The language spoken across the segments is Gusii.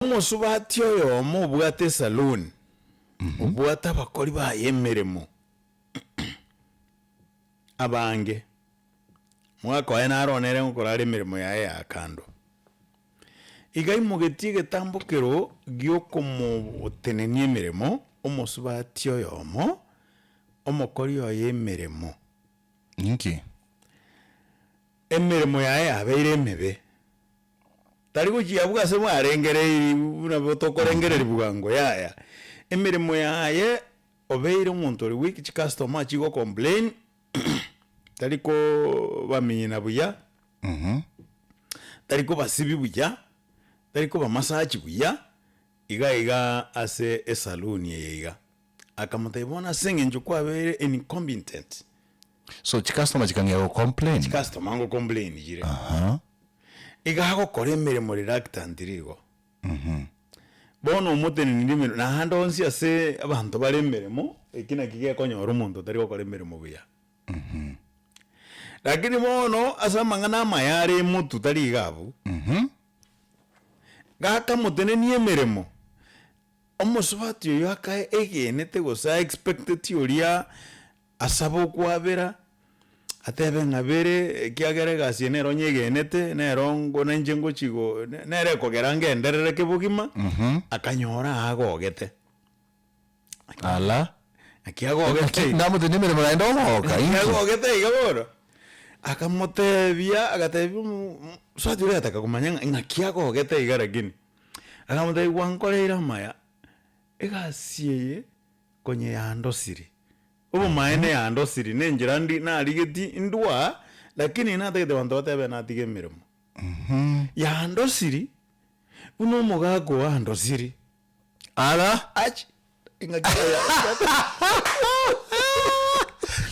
Omosubati oyomo obwate esaluni, obwate abakori baye emeremo abange, omogaka oye naro nere ngokora are emeremo yaye ya kando. Iga aimogetie egetambokero giokomotenenia emeremo omosubati oyomo, omokori oye emeremo. Inki? Emeremo yaye yabeire emebe. Tari gochia abwo ase mwarengereiri buna tokorengereria bwango yaya. Emeremo yaye obeire omonto ore weak chicustomer chigo complain tari kobamina buya, tari kobasibia buya, tari kobamassage buya, iga iga ase esaluni eye iga. Akamotebia bono ase eng'encho kwabeire incompetent. So chicustomer chikang'ea go complain? Chicustomer ngo complain chire. Aha. Iga agokora emeremo reluctantly igo. Bono omoteneneri emeremo, naende onsi ase abanto bare emeremo, eki naki gekonyora omonto otari gokora emeremo buya. Lakini bono ase amang'ana amaya are emotu tari iga abwo, gakamotenenia emeremo, omosubati oyio akae egenete gose a expecteti oria Asabe okwabera, atebe ng'a bere, ekiagera egasi eye nero nyegenete, nero ngo nainche ngochi go nere ekogera ngenderere kebogima, akanyora agogete. Ala. Naki agogete iga. Namotebia emeremo naende ogoka, Naki inki? agogete iga bono, akamotebia, agatebia omo mosubati oria agataka komanya ng'a ng'aki agogete iga lakini, akamotebia gwankoreire amaya, egasi eye Konya yandosiri, obomaene yandosiri, nenchera ndi narigeti ndwa, lakini natagete abanto batebe natiga emeremo. Yandosiri, buna omogaka oo andosiri. Ara. Achi, engaki eye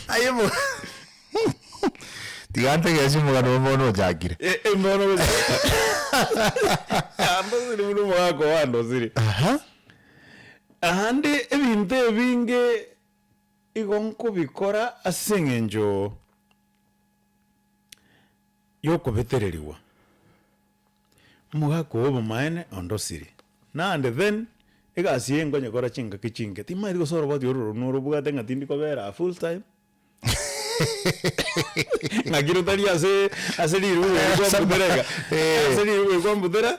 Aye mo Tiga ntegerese omogano oyo bono ochakire. Eh, eh, bono yandosiri buna omogaka oo andosiri. Aha. Naende ebinto ebinge igo nkobikora ase eng'encho y'okobetererigwa. Omogaka oo obomaene ondosire, naende then egasi eye nkonyekora chingaki chinke, timanyeti gose oroboti oro norobwate ng'a tindi kobera aa full time. Ng'aki rotari ase ase rirubo eri kwambutera iga, Eh. ase rirubo eri kwambutera,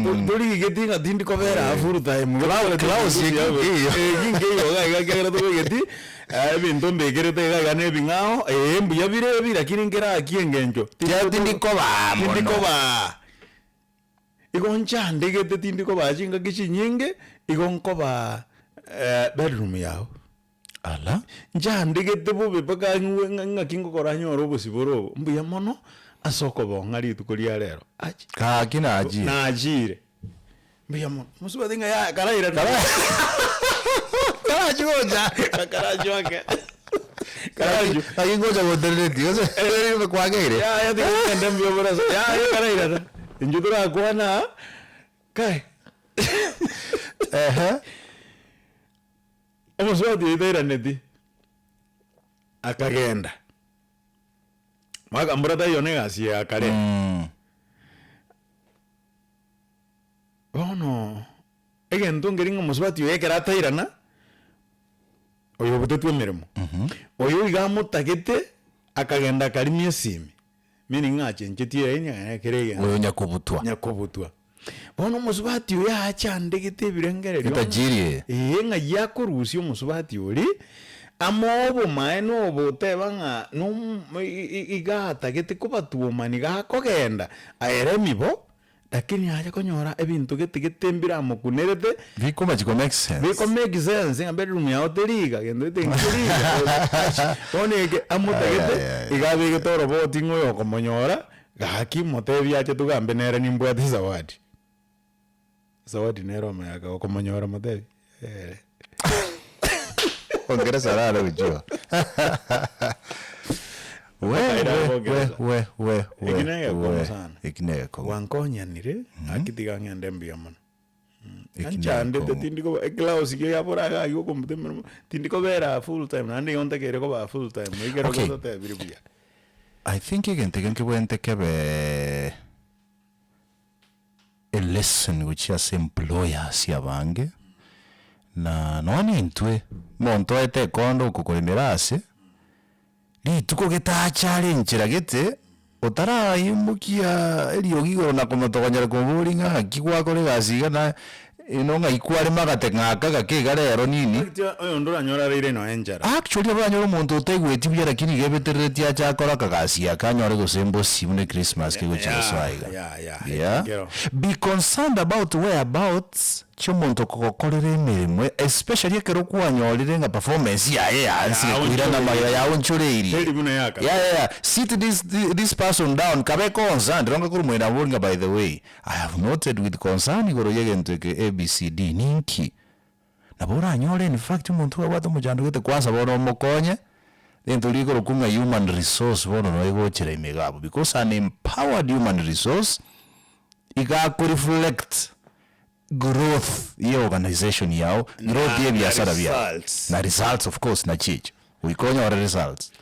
to- torigeti ng'a tindi kobera aa full time. Clou- clouds eki nkeiyo. Eki nkeiyo iga iga ekiagera tobegeti, ebinto mbekerete iga iga na ebing'ao, eh mbuya bire ebi lakini nkerakie engencho. Kiagera tindi kobaa mono. Tindi kobaa. Igo nchandegete tindi kobaa chingaki chinyinge, igo nkobaa bedroom yao. Ala. Nchandegete bobe mpaka ng'we ng'a ng'aki ngokora nyore obosibore obo, mbuya mono ase okobong'a rituko ria rero. Achi. Gaki nachire. Nachire, mbuya mono, mosubati ng'a yaya karairane. Karachi gocha. Karachi ake. Karachi. Gaki ngocha goteneretie gose ribe kwageire. Yaya tiga ngende mbuya mono ase yaya karairana, intwe torakwana aa, kai. Ehe. Omosubati oyio tairaneti, akagenda, mwaka mbura taiyo na egasi ya kare. Bono egento nkeri ng'a omosubati oyo ekero atairana, oyo obutetwe emeremo, oyo iga amotagete akagenda akarimia esimi, meaning ng'a achenchetie eraini akagenda kera egento. Oyo nyakobutwa. Nyakobutwa. Bono omosubati oyo achandegete ebirengererio ng'a Etajiri eye. ee ng'ai akorusia omosubati oria, amoe obomaene obo oteba ng'a nom iga atagete kobatuomani iga akogenda, aere emibo, lakini aye konyora ebinto gete gete mbiramokunerete, Bikoma chiko make sense. biko make sense ng'a bedroom yao teri iga, gento gete nkeri iga, bono eke amotagete, Ay, ay, ay. iga abegete oroboti ng'a oyo okomonyora. Gaki motebie ache togambe nere nimbwate zawadi. Zawadi nere omoyaka okomonyora motebie ere. Ongeresa arare gochia. We, Okaira we, we, Bongeresa. we, we, we, Eki negekong'u we. sana. Eki negekong'u. Gwankonyanire, gaki tiga ng'ende mbuya mono. Eki Anchandete negekong'u. tindi koba eclass ki yabora iga aywo okombuta emeremo, tindi kobera full time naende igo ntakeire koba full time ekero Okay. gototebiri buya. I think egento eke nkebwenerete kebe. a lesson gochia ase employers abange, na nonya na intwe, omonto oete ekondo okokoremera ase, rituko getacha are enchera gete, otaraimokia eriogi igoro na komotogonyera komoboria ng'a ng'aki gwakora egasi iga na ino ng'ai kwarema agate ng'aka gake iga rero nini. In fact, oyonde oranyore araire nonya enchara. Actually abaranyore omonto otaigweti buya lakini iga ebetereretie ache akore akagasi aka anyore gose mbosi buna echristmas kegochia gosoa iga. Yeah, yeah, Yeah. ekero. Be concerned about whereabouts chi'omonto okogokorera emeremo especially ekero kwanyorire ng'a performance yaye yaansire koirana magega yaonchoreirie. Teri buna yakare. Yeah, yeah, yeah. Sit this, this person down kabe concerned ronga korwa moino abori ng'a by the way I have noted with concern igoro y'egento eke ABCD ninki? Nabo oranyore in fact omonto obwate omochando gete kwanza bono omokonye, egento rikorokwa ng'a human resource bono noo egochera ime iga abwo because an empowered human resource iga akoreflect growth ye organization yao, growth Na ye ebiasara biao, results. na results of course nachi echio, goika onyore results.